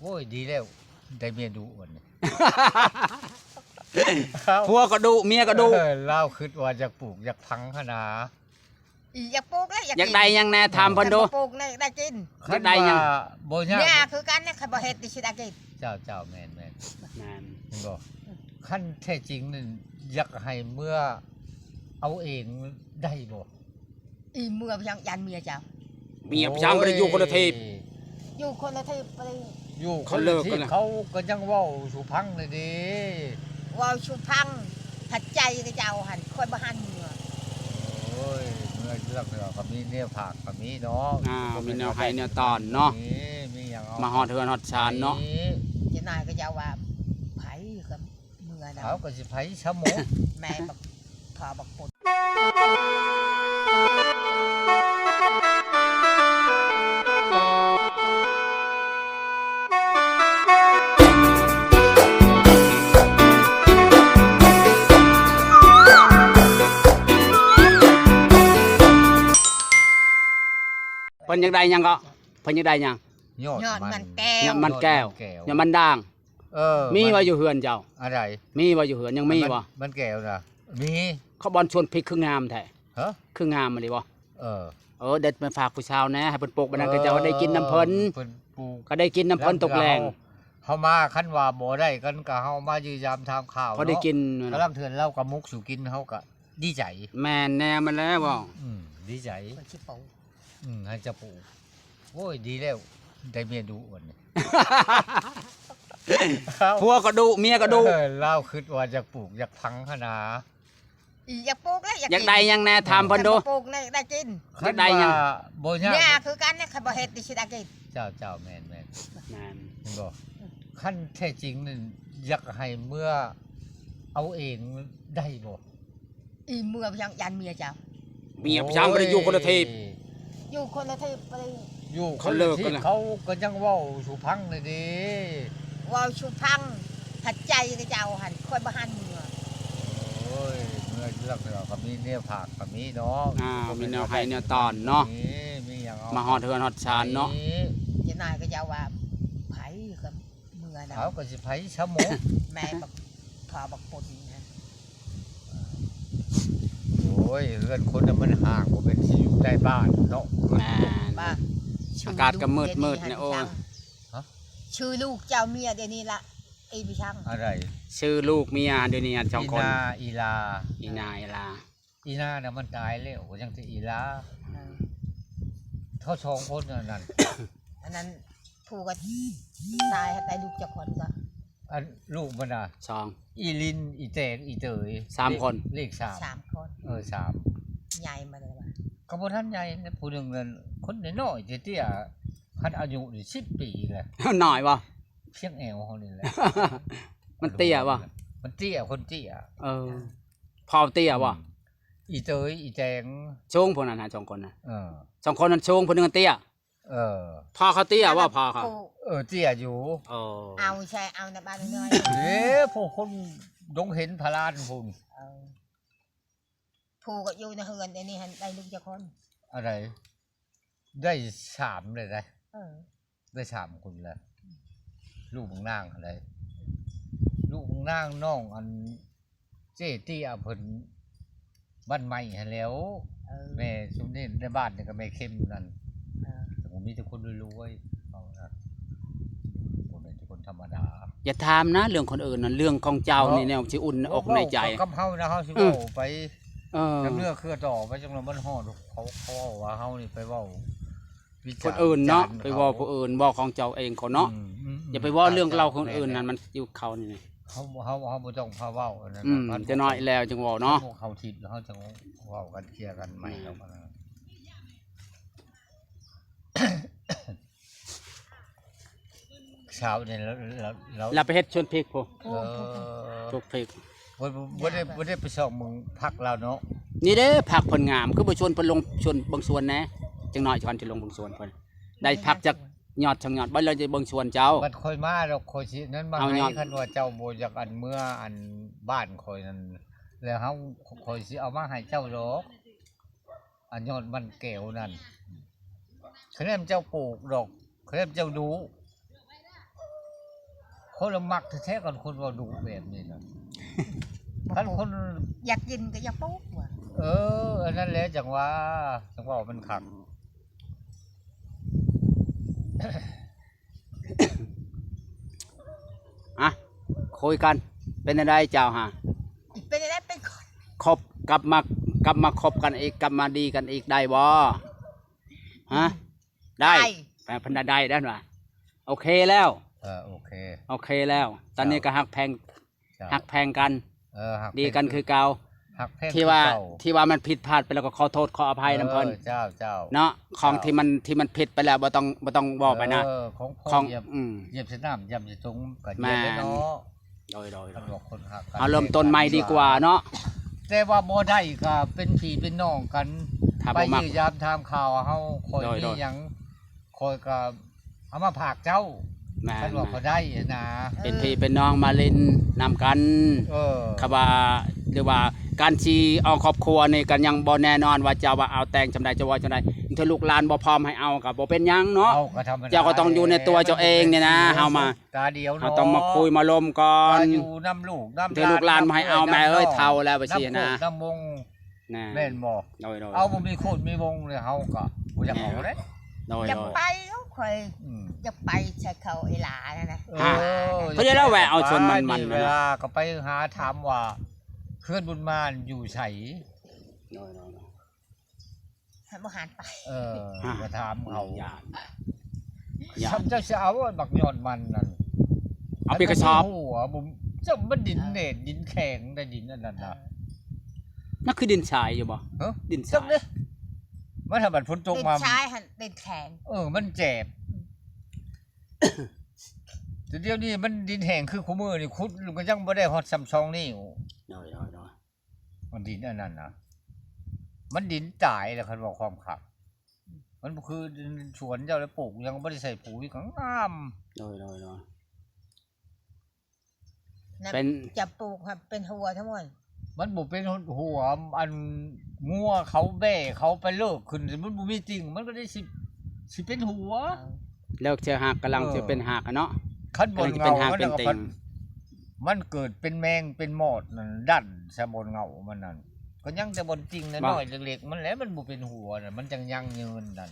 ໂອ້ຍ ດີແລ້ວ ໄດ້ເມຍດຸບັດນີ້ ຜົວກໍດຸ ເມຍກໍດຸ. ເອີ ລາວຄິດວ່າຢາກປູກຢາກຝັງຫັ້ນນາ. ອີ ຢາກປູກແລ້ວ ຢາກ ຢາກໄດ້ຫຍັງແດ່ ຖາມເພິ່ນດູ. ຢາກປູກແລ້ວ ຢາກໄດ້ກິນ. ຄັນວ່າບໍ່ຍາກ ຫຍ້າຄືກັນນະ ຄັນບໍ່ເຮັດນີ້ຊິໄດ້ກິນ. ເຈົ້າ ເຈົ້າ ແມ່ນໆ ແມ່ນບໍ່? ຄັນແທ້ຈິງນັ້ນ ຢາກໃຫ້ເມືອເອົາເອງໄດ້ບໍ່? ອີ ເມືອໄປຫຍັງ ຢ້ານເມຍເຈົ້າ. ເມຍໄປຫຍັງ ບໍ່ໄດ້ຢູ່ຄົນລະທີບ. ໂອ້ຍ ຢູ່ຄົນລະທີບ ບໍ່ໄດ້ ຢູ່ຄົນລະທີບ ເຂົາກໍຍັງເວົ້າສູ່ຟັງເລີຍເດ້. ເວົ້າສູ່ຟັງ ຫັດໃຈເຂົາເຈົ້າຫັ້ນ ຂ້ອຍບໍ່ຫັນເມືອ. ໂອ້ຍ ເມືອເລື່ອງເຂົາກໍມີແນວພາກກໍມີເນາະ. ອ່າ ມີແນວໄຫ້ແນວຕອນເນາະ. ມີ ມີຫຍັງເອົາ ມາຮອດເຮືອນຮອດຊານເນາະ. ເຈົ້ານາຍເຂົາເຈົ້າວ່າ ໃຜກໍ ເມືອນຳ. ເອົາ ກໍຊິໃຜຊະໝໍ. ແມ່ບັກ ພໍ່ບັກປຸດ. ເພິ່ນຢາກໄດ້ຫຍັງເກາະ? ເພິ່ນຢາກໄດ້ຫຍັງ? ຍອດ ຍອດມັນ ມັນແກ້ວ ຍອດມັນແກ້ວ ຍອດມັນແກ້ວ ຍອດມັນດ່າງ. ເອີ ມີບໍ່ຢູ່ເຮືອນເຈົ້າ? ອັນໃດ? ມີບໍ່ຢູ່ເຮືອນ? ຍັງມີບໍ່? ມັນ ມັນແກ້ວນະ ມີ. ເຂົາບ່ອນສວນພິກຄືງາມແທ້. ຮະ? ຄືງາມອີ່ຫຼີບໍ່? ເອີ ເອີ ເດັດມາຝາກຜູ້ສາວແດ່ ໃຫ້ເພິ່ນປູກບັດນັ້ນ ເອີ ກໍເຈົ້າໄດ້ກິນນຳເພິ່ນ ເພິ່ນປູກ ກໍໄດ້ກິນນຳເພິ່ນ ແລ້ວ ຕົກແລງ ເຮົາມາ ຄັນວ່າບໍ່ໄດ້ກັນ ກໍເຮົາມາຢ້ຽມຢາມຖາມຂ່າວ ພໍໄດ້ກິນເນາະ. ກຳລັງເທື່ອລາວກໍມຸກສູ່ກິນ ເຮົາກໍດີໃຈ. ແມ່ນແນວມັນແລ້ວເວົ້າ. ອືມ ດີໃຈ ເພິ່ນຊິປູກ. ອືມ ໃຫ້ເຈົ້າປູກ. ໂອ້ຍ ດີແລ້ວ ໄດ້ເມຍດຸບັດນີ້ ຜົວກໍດຸ ເມຍກໍດຸ. ເອີ ລາວຄິດວ່າຢາກປູກຢາກຝັງຫັ້ນນາ. ອີ ຢາກປູກແລ້ວ ຢາກ ຢາກໄດ້ຫຍັງແດ່ ຖາມເພິ່ນດູ. ຢາກປູກແລ້ວ ຢາກໄດ້ກິນ. ຄັນວ່າບໍ່ຍາກ ຫຍ້າຄືກັນນະ ຄັນບໍ່ເຮັດນີ້ຊິໄດ້ກິນ. ເຈົ້າ ເຈົ້າ ແມ່ນໆ ແມ່ນ ແມ່ນບໍ່? ຄັນແທ້ຈິງນັ້ນ ຢາກໃຫ້ເມືອເອົາເອງໄດ້ບໍ່? ອີ ເມືອໄປຫຍັງ ຢ້ານເມຍເຈົ້າ. ເມຍໄປຫຍັງ ບໍ່ໄດ້ຢູ່ຄົນລະທີບ. ໂອ້ຍ ຢູ່ຄົນລະທີບ ບໍ່ໄດ້ ຢູ່ຄົນລະທີບ ເຂົາກໍຍັງເວົ້າສູ່ຟັງເລີຍເດ້. ເວົ້າສູ່ຟັງ ຫັດໃຈເຂົາເຈົ້າຫັ້ນ ຂ້ອຍບໍ່ຫັນເມືອ. ໂອ້ຍ ເມືອເລື່ອງເຂົາກໍມີແນວພາກກໍມີເນາະ. ອ່າ ມີແນວໄຫ້ແນວຕອນເນາະ. ມີ ມີຫຍັງເອົາ ມາຮອດເຮືອນຮອດຊານເນາະ. ເຈົ້ານາຍເຂົາເຈົ້າວ່າ ໃຜກໍ ເມືອນຳ. ເອົາ ກໍຊິໃຜຊະໝໍ. ແມ່ບັກ ພໍ່ບັກປຸດນີ້ນະ. ໂອ້ຍ ເຮືອນຄົນນະມັນຫ່າງ ບໍ່ແມ່ນຊິຢູ່ໃກ້ບ້ານເນາະ. ແມ່ນ ບ້ານ ອາກາດກໍມືດໆ ນີ້ ໂອ້ຍ. ຮະ? ຊື່ລູກເຈົ້າເມຍດຽວນີ້ລະ ອີ່ໄປຊ່າງ ອັນໃດ? ຊື່ລູກເມຍດຽວນີ້ ອັນສອງຄົນ ອີນາ ອີລາ. ອີນາ ອີລາ. ອີນານະມັນຕາຍແລ້ວ ກໍຍັງແຕ່ອີລາ. ເອີ ເຂົາສອງຄົນອັນນັ້ນ ອັນນັ້ນຜູ້ກໍຕາຍ ໄດ້ລູກຈັກຄົນກໍ? ອັນລູກມັນນະ ສອງ ອີລິນ ອີແຕງ ອີເຕີຍ ສາມຄົນ. ເລກ ເລກສາມ ສາມຄົນ. ເອີ ສາມ ໃຫຍ່ມາແລ້ວ. ກໍບໍ່ທັນໃຫຍ່ນະ ຜູ້ໜຶ່ງນັ້ນຄົນນ້ອຍໆ ເຕ້ຍໆ ຄັນອາຍຸນີ້ສິບປີແລ້ວ. ນ້ອຍບໍ່? ພຽງແອວເຮົານີ້ແຫຼະ. ມັນເຕ້ຍບໍ່? ມັນເຕ້ຍ ຄົນເຕ້ຍ. ເອີ ເຜົ່າເຕ້ຍບໍ່? ອືມ ອີເຕີຍ ອີແຕງ ສູງ ພວກນັ້ນນະ ສອງຄົນນະ. ເອີ ສອງຄົນນັ້ນສູງ ຜູ້ໜຶ່ງເຕ້ຍ. ເອີ ພໍ່ເຂົາເຕ້ຍບໍ່? ພໍ່ເຂົາ ເອີ ເຕ້ຍຢູ່. ເອີ ເອົາໃສ່ ເອົາໃນບ້ານນ້ອຍໆ ເດ້ ພວກຄົນດົງເຫັນພະລານພຸ້ນ. ເອີ ຜູ້ກໍຢູ່ໃນເຮືອນອັນນີ້ຫັ້ນ ໄດ້ລູກຈັກຄົນ? ອັນໃດ? ໄດ້ສາມເລີຍໄດ໋. ເອີ ໄດ້ສາມຄົນແລ້ວ ລູກບັກນາງຫັ້ນໃດ໋. ລູກບັກນາງ ນ້ອງອັນເຈ້ເຕ້ຍເພິ່ນ ບ້ານໃໝ່ຫັ້ນແຫຼ້ວ. ເອີ ແມ່ຊຸມນີ້ໃນບ້ານນີ້ກໍແມ່ເຂັມນັ້ນ. ເອີ ແຕ່ມີແຕ່ຄົນລວຍໆ ເອົານະ ບໍ່ແມ່ນແຕ່ຄົນທຳມະດາ. ຢ່າຖາມນະເລື່ອງຄົນອື່ນນະ ເລື່ອງຂອງເຈົ້ານີ້ ເນາະ ແນວຊິອຸ່ນອົກໃນໃຈ. ເວົ້າກັບເຮົານະ ເຮົາຊິເວົ້າໄປ. ເອີ ນຳເນື້ອເຄືອຕໍ່ໄປ ຈັ່ງນັ້ນມັນຮອດ ເຂົາ ເຂົາເວົ້າວ່າເຮົານີ້ໄປເວົ້າ ຄົນອື່ນເນາະ ໄປເວົ້າຜູ້ອື່ນ ເວົ້າຂອງເຈົ້າເອງເຂົາເນາະ. ອືມ ອືມ ອືມ ຢ່າໄປເວົ້າເລື່ອງລາວຄົນອື່ນນັ້ນ ແມ່ນໆ ມັນຢູ່ເຂົານີ້. ເຮົາ ເຮົາ ເຮົາບໍ່ຕ້ອງພາເວົ້າອັນນັ້ນ. ອືມ ຈັກໜ້ອຍແລ້ວຈຶ່ງເວົ້າເນາະ. ເຮົາ ເຮົາເຂົ້າທິດ ເຮົາຈັ່ງເວົ້າກັນ ເຄລຍກັນໃໝ່. ແມ່ນ ດອກອັນນັ້ນ. ເຊົ້ານີ້ລາວ ລາວ ລາວ ລາວໄປເຮັດສວນພິກພຸ້ນ. ເອີ ປູກພິກ ບໍ່ ບໍ່ໄດ້ ບໍ່ໄດ້ໄປສ່ອງເບິ່ງຜັກລາວເນາະ. ນີ້ເດ້ຜັກເພິ່ນງາມ ຄືບໍ່ຊວນເພິ່ນລົງສວນເບິ່ງສວນແດ່. ຈັກໜ້ອຍກ່ອນຈະລົງເບິ່ງສວນເພິ່ນ ໄດ້ຜັກຈັກຍອດສອງຍອດ ບັດລາວຈະເບິ່ງສວນເຈົ້າ. ບັດຂ້ອຍມາດອກ ຂ້ອຍຊິນັ້ນມາໃຫ້. ຄັນວ່າເຈົ້າບໍ່ຢາກອັນເມືອອັນບ້ານຂ້ອຍນັ້ນ ແລ້ວເຮົາ ຂ້ອຍຊິເອົາມາໃຫ້ເຈົ້າດອກ. ອັນຍອດມັນແກ້ວນັ້ນ ຄະແນນເຈົ້າປູກດອກ ຄະແນນເຈົ້າດຸ. ຄົນລະມັກແທ້ໆ ຄັນຄົນເວົ້າດຸແບບນີ້ນະ ຄັນຄົນ ຢາກກິນກໍຢາກປູກວ່າ ເອີ ອັນນັ້ນແຫຼະ ຈັ່ງວ່າ ຈັ່ງເວົ້າມັນຄັກ. ອ່ະ ຄຸຍກັນ ເປັນແນວໃດເຈົ້າຫາ? ເປັນແນວໃດ ເປັນ ຄົບ ກັບມາ ກັບມາຄົບກັນອີກ ກັບມາດີກັນອີກໄດ້ບໍ່? ຮະ? ໄດ້ ໄດ້ ເພິ່ນວ່າໄດ້ ໄດ້ວ່າ ໂອເຄແລ້ວ ເອີ ໂອເຄ ໂອເຄແລ້ວ ຕອນນີ້ກໍຮັກແພງ ເຈົ້າ ຮັກແພງກັນ ເອີ ຮັກແພງ ດີກັນຄືເກົ່າ ຮັກແພງ ທີ່ວ່າ ຄືເກົ່າ ທີ່ວ່າມັນຜິດພາດໄປແລ້ວກໍຂໍໂທດຂໍອະໄພນຳເພິ່ນ ເອີ ເຈົ້າ ເຈົ້າ ເນາະ ຂອງ ເຈົ້າ ທີ່ມັນ ທີ່ມັນຜິດໄປແລ້ວບໍ່ຕ້ອງ ບໍ່ຕ້ອງເວົ້າໄປນະ ເອີ ຂອງພໍ່ ຂອງ ຢຽບ ອືມ ຢຽບໃສ່ນ້ຳ ຢຽບໃສ່ຖົງກໍ ແມ່ນ ຢຽບໄດ້ເນາະ ໂດຍ ໂດຍ ໂດຍ ຄັນວ່າຄົນຮັກກັນ ເຮົາເລີ່ມຕົ້ນໃໝ່ດີກວ່າເນາະ ແຕ່ວ່າບໍ່ໄດ້ກໍເປັນພີ່ເປັນນ້ອງກັນ ຖ້າ ໄປ ບໍ່ມັກ ຢ້ຽມຢາມຖາມຂ່າວເຮົາ ຂ້ອຍ ໂດຍ ມີ ໂດຍ ຫຍັງ ຂ້ອຍກໍເອົາມາຝາກເຈົ້າ ແມ່ນ ຄັນວ່າ ແມ່ນ ພໍໄດ້ນະ ເປັນພີ່ເປັນນ້ອງມາຫຼິ້ນນຳກັນ ເອີ ຄຳວ່າ ຫຼືວ່າການຊິອອກຄອບຄົວນີ້ກໍຍັງບໍ່ແນ່ນອນວ່າຈະວ່າເອົາແຕ່ງຈັ່ງໃດ ຈະເວົ້າຈັ່ງໃດ ເທື່ອລູກຫຼານບໍ່ພ້ອມໃຫ້ເອົາກໍບໍ່ເປັນຫຍັງເນາະ ເຈົ້າກໍຕ້ອງຢູ່ໃນຕົວເຈົ້າເອງນີ້ນະ ເຮົາມາ ຕາດຽວເນາະ ເຮົາຕ້ອງມາຄຸຍມາລົມກ່ອນ ຢູ່ນຳລູກນຳຫຼານ ເທື່ອລູກຫຼານບໍ່ໃຫ້ເອົາ ແມ່ເອີຍ ເຖົ້າແລ້ວວ່າຊີ້ນະ ນຳວົງ ແມ່ນບໍ່? ໂດຍໆ ເອົາ ບໍ່ມີໂຄດມີວົງເລີຍ ເຮົາກໍບໍ່ຢາກເອົາເດ້ ໂດຍໆ ຢາກໄປເນາະ ຂ້ອຍ ອືມ ຢາກໄປໃສ່ເຂົາອີຫຼານັ້ນນະ ເອີ ເພິ່ນໄດ້ແວະເອົາສວນມັນໆ ມີເວລາກໍໄປຫາຖາມວ່າເຮືອນບຸນມານຢູ່ໃສ ໂດຍໆ ໃຫ້ບໍ່ຫານໄປ ເອີ ຫາ ກໍຖາມເຂົາ ຢ້ານ ຢ້ານ ສ່ຳເຈົ້າຊິເອົາບັກຍອດມັນນັ້ນ ເອົາເປັນກະສອບ ອັນນັ້ນບໍ່ຮູ້ວ່າ ບໍ່ ເຈົ້າ ມັນດິນແໜ້ນ ດິນແຂງໄດ໋ ດິນອັນນັ້ນນະ ເອີ ນັ້ນຄືດິນຊາຍຢູ່ບໍ່? ຮະ? ດິນຊາຍ ຈັກເດ້ ມັນຖ້າບັດຝົນຕົກມາ ດິນຊາຍຫັ້ນ ດິນແຂງ ເອີ ມັນແຈບ ແຕ່ດຽວນີ້ມັນດິນແຫ້ງ ຄືຄູ່ມື້ນີ້ຂຸດກໍຍັງບໍ່ໄດ້ຮອດສ່ຳສອງນິ້ວ ໂດຍໆໆ ມັນດິນອັນນັ້ນນະ ມັນດິນຕາຍແລ້ວ ຄັນເວົ້າຄວາມຄັກ ມັນບໍ່ຄືສວນເຈົ້າ ແລ້ວປູກຫຍັງບໍ່ໄດ້ໃສ່ປຸຍກໍງາມ ໂດຍໆໆ ນັ້ນ ເປັນ ຈະປູກໃຫ້ເປັນຫົວທັງໝົດ ມັນບໍ່ເປັນຫົວ ອັນງົວເຂົາແບ້ເຂົາໄປເລີກຂຶ້ນ ມັນບໍ່ມີຕິ່ງ ມັນກໍໄດ້ຊິ ຊິເປັນຫົວ ເອີ ເລີກເທື່ອຮາກກຳລັງ ເອີ ຊິເປັນຮາກເນາະ ຄັນບ່ອນເຫງົ້າມັນກໍ ມັນເກີດເປັນແມງເປັນມອດນັ້ນ ດັນໃສ່ບ່ອນເຫງົ້າມັນນັ້ນ ກໍຍັງແຕ່ບ່ອນຕິ່ງນ້ອຍໆ ເລັກໆ ມັນແຫຼະ ມັນບໍ່ເປັນຫົວນະ ມັນຈັ່ງຍັງຍືນນັ້ນ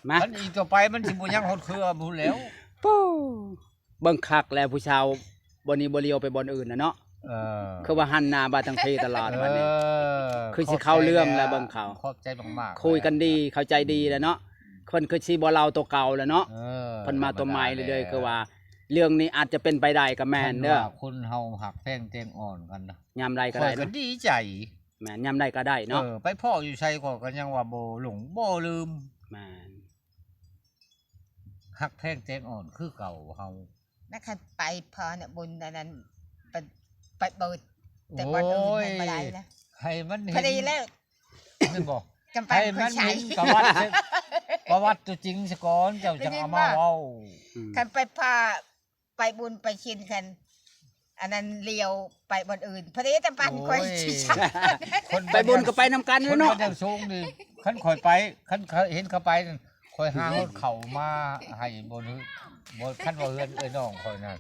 ມາ ຄັນອີກຕໍ່ໄປມັນຊິບໍ່ຍັງຮອດເຄືອພຸ້ນແລ້ວ ປູ ເບິ່ງຄັກແລ້ວ ຜູ້ສາວບໍ່ໜີບໍ່ຫຼຽວໄປບ່ອນອື່ນນະເນາະ ເອີ ຄືວ່າຫັນໜ້າມາທາງພີ້ຕະຫຼອດ ເອີ ບາດນີ້ ຄືຊິເຂົ້າເລື່ອງແລ້ວ ເບິ່ງເຂົາ ຂອບໃຈມາກໆ ຄຸຍກັນດີ ເຂົ້າໃຈດີແລ້ວເນາະ ເພິ່ນຄືຊິບໍ່ເລົ່າຕົວເກົ່າແລ້ວເນາະ ເອີ ເພິ່ນມາຕົວໃໝ່ເລື້ອຍໆ ຄືວ່າເລື່ອງນີ້ອາດຈະເປັນໄປໄດ້ກໍແມ່ນເດີ ຄັນວ່າຄົນເຮົາຮັກແພງແຕງອ່ອນກັນນະ ຍາມໃດກໍໄດ້ ຂ້ອຍກໍດີໃຈ ແມ່ນ ຍາມໃດກໍໄດ້ເນາະ ເອີ ໄປພໍ້ຢູ່ໃສຂ້ອຍກໍຍັງວ່າບໍ່ຫຼົງບໍ່ລືມ ແມ່ນ ຮັກແພງແຕງອ່ອນຄືເກົ່າເຮົາ ແລ້ວຄັນໄປພໍ້ນະ ບຸນອັນນັ້ນ ໄປ ໄປເບີດ ແຕ່ບ່ອນອື່ນມັນບໍ່ໄດ້ນະ ໂອ້ຍ ໃຫ້ມັນເຫັນ ພໍດີແລ້ວ ແມ່ນບໍ່? ໃຫ້ມັນເຫັນປະຫວັດ ປະຫວັດຕົວຈິງຊະກ່ອນ ເຈົ້າຈັ່ງເອົາມາເວົ້າ ອືມ ຄັນໄປພ້າ ໄປບຸນໄປສິນກັນ ອັນນັ້ນຫຼຽວໄປບ່ອນອື່ນ ພໍດີແຕ່ບ້ານຂ້ອຍ ໂອ້ຍ ຊິ ຄົນ ໄປບຸນກໍໄປນຳກັນແຫຼະເນາະ ຄົນບ້ານຢ່າງສູງນີ້ ຄັນຂ້ອຍໄປ ຄັນເຂົາເຫັນເຂົາໄປນັ້ນ ຂ້ອຍຫາຮອດເຂົ້າມາໃຫ້ບໍ່ ບໍ່ ຄັນວ່າເຮືອນເອື້ອຍນ້ອງຂ້ອຍນັ້ນ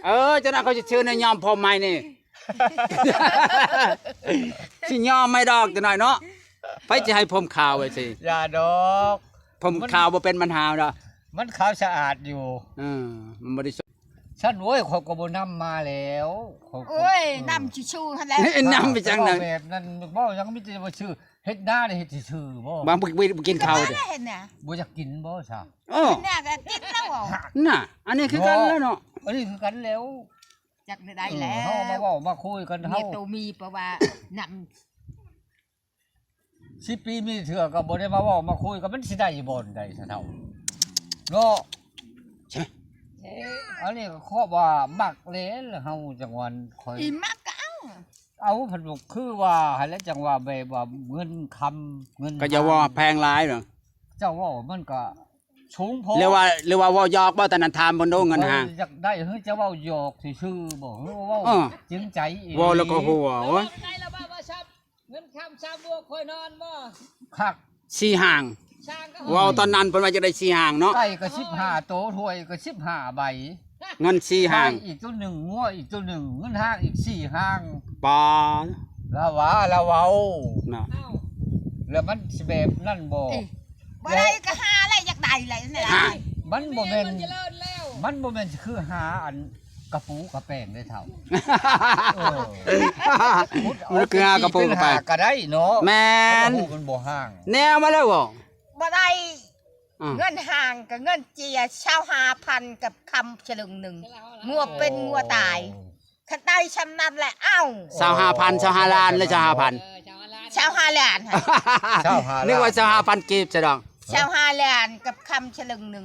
ເອີ ຈັ່ງນັ້ນເຂົາຊິເຊີນໃຫ້ຍອມພ້ອມໃໝ່ນີ້ ຊິຍອມໃໝ່ດອກຈັກໜ້ອຍເນາະ ໃຜຊິໃຫ້ຜົມຂາວໄວ້ຊິ ຢ່າດອກ ຜົມຂາວບໍ່ເປັນບັນຫາດອກ ມັນຂາວສະອາດຢູ່ ເອີ ມັນບໍ່ໄດ້ ຊັ້ນ ໂອ້ຍ ຂ້ອຍກໍບໍ່ນຳມາແລ້ວ ຂ້ອຍກໍ ໂອ້ຍ ເອີ ນຳຊື່ໆຫັ້ນແຫຼະ ນຳໄປຈັ່ງນັ້ນ ເວົ້າແບບນັ້ນ ເວົ້າຫຍັງມີແຕ່ວ່າຊື່ ເຮັດນາໄດ້ເຮັດຊື່ໆບໍ່? ບາງ ບໍ່ ບໍ່ ບໍ່ກິນເຂົ້າຕິ ເຮັດນາ ບໍ່ຢາກກິນບໍ່ຊະ? ເອີ ເຮັດນາກໍກິນແລ້ວ ນະ ອັນນີ້ຄືກັນແລ້ວເນາະ ອັນນີ້ຄືກັນແລ້ວ ຈັກໄດ້ ເອີ ແລ້ວ ເຮົາມາເວົ້າມາຄຸຍກັນ ເຮົາ ໂຕມີ ເພາະວ່ານຳ ສິບປີມີເທື່ອກໍບໍ່ໄດ້ມາເວົ້າມາຄຸຍກັນ ມັນຊິໄດ້ບ່ອນໃດຊະເຖົ້າເນາະ ອັນນີ້ກໍຄອບວ່າມັກແຫຼະ ເຮົາຈັ່ງວ່າຂ້ອຍ ອີມັກກໍເອົາ ເອົາ ເພິ່ນບອກຄືວ່າຫັ້ນແຫຼະ ຈັ່ງວ່າແບບວ່າເງິນຄຳ ເງິນ ກໍຢ່າເວົ້າແພງຫຼາຍເນາະ ເຈົ້າເວົ້າມັນກໍສູງໂພດ ຫຼືວ່າ ຫຼືວ່າເວົ້າຢອກບໍ່? ຕອນນັ້ນຖາມເພິ່ນດູເງິນຫາ ຢາກໄດ້ ເຮີ ຈະເວົ້າຢອກຊື່ໆບໍ່? ເຮີ ເວົ້າ ເອີ ຈິງໃຈອີກ ເວົ້າແລ້ວກໍຫົວ ໂອ້ຍ ໄດ້ລະບໍ່ວ່າຊັບ ເງິນຄຳຊາບວກຂ້ອຍນອນບໍ່? ຄັກ ສີ່ຫ້າງ ຊ່າງກໍ ເວົ້າຕອນນັ້ນເພິ່ນວ່າຈະໄດ້ສີ່ຫ້າງເນາະ ໄກ່ກໍສິບຫ້າໂຕ ຖ້ວຍກໍສິບຫ້າໃບ ເງິນສີ່ຫ້າງ ຄວາຍອີກໂຕໜຶ່ງ ງົວອີກໂຕໜຶ່ງ ເງິນຫ້າງອີກສີ່ຫ້າງ ປາ ລາວວ່າ ລາວເວົ້າ ເນາະ ແລ້ວມັນຊິແບບນັ້ນບໍ່? ເອີ ບໍ່ໄດ້ກໍຫາແຫຼະ ຢາກໄດ້ແຫຼະ ມັນບໍ່ແມ່ນ ມັນບໍ່ແມ່ນຄືຫາອັນກະປູກະແປງເດ້ເຖົ້າ ເອີ ມັນຄືຫາກະປູກະແປງກໍໄດ້ເນາະ ແມ່ນ ມັນບໍ່ຫ່າງ ແນວມາແລ້ວບໍ່? ບໍ່ໄດ້ ອືມ ເງິນຫ້າງກໍເງິນເຈຍຊາວຫ້າພັນກັບຄຳສະລຶງໜຶ່ງ ງົວເປັນງົວຕາຍ ຄັນໄດ້ຊ່ຳນັ້ນແຫຼະ ເອົ້າ ຊາວຫ້າພັນ ຊາວຫ້າລ້ານ ຫຼື ຊາວຫ້າພັນ ເອີ ຊາວຫ້າລ້ານ ຊາວຫ້າລ້ານ ຊາວຫ້າລ້ານ ນຶກວ່າຊາວຫ້າພັນກີບຊະດອກ ຊາວຫ້າລ້ານກັບຄຳສະລຶງໜຶ່ງ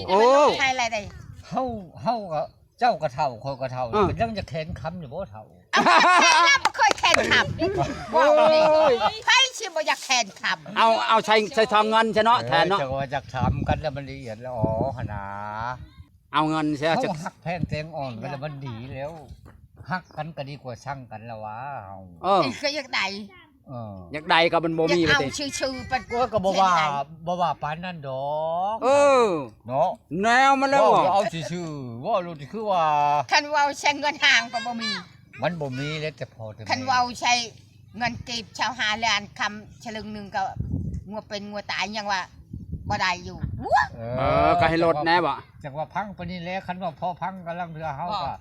ໂອ້ ໃຫ້ລາຍໄດ້ ເຮົາ ເຮົາກໍ ເຈົ້າກໍເຖົ້າ ຂ້ອຍກໍເຖົ້າ ເອີ ເປັນຫຍັງຈະແຄນຄຳຢູ່ບໍ່ເຖົ້າ? ເອົາ ແລ້ວບໍ່ເຄີຍແຄນຄຳ ໂອ້ຍ ໃຜຊິບໍ່ຢາກແຄນຄຳ? ເອົາ ເອົາໃສ່ ໃສ່ທອງເງິນຊະເນາະ ເອີ ແທນເນາະ ເຈົ້າວ່າຢາກຖາມກັນແລ້ວມັນລະອຽດລະອໍຫັ້ນນາ ເອົາເງິນເສຍ ເຮົາຮັກແພງແຕງອ່ອນກັນແລ້ວມັນດີແລ້ວ ຮັກກັນກໍດີກວ່າຊັງກັນລະຫວາເຮົາ ເອີ ກໍຢາກໄດ້ ເອີ ຢາກໄດ້ກໍມັນບໍ່ມີ ຢາກເອົາຊື່ໆ ປະ ໂອ້ຍ ກໍບໍ່ວ່າ ບໍ່ວ່າປານນັ້ນດອກ ເອີ ເນາະ ແນວມັນແລ້ວ ເວົ້າເອົາຊື່ໆ ເວົ້າໂລດຄືວ່າ ຄັນເວົ້າໃສ່ເງິນຫ້າງກໍບໍ່ມີ ມັນບໍ່ມີແລ້ວ ແຕ່ພໍແຕ່ແມ່ ຄັນເວົ້າໃສ່ເງິນກີບຊາວຫ້າລ້ານຄຳສະລຶງໜຶ່ງກໍງົວເປັນງົວຕາຍ ຍັງວ່າບໍ່ໄດ້ຢູ່ ເອີ ເອີ ກໍໃຫ້ລົດແດ່ບໍ ຈັ່ງວ່າພັງປານນີ້ແຫຼະ ຄັນວ່າພໍພັງກຳລັງເທື່ອເຮົາກໍ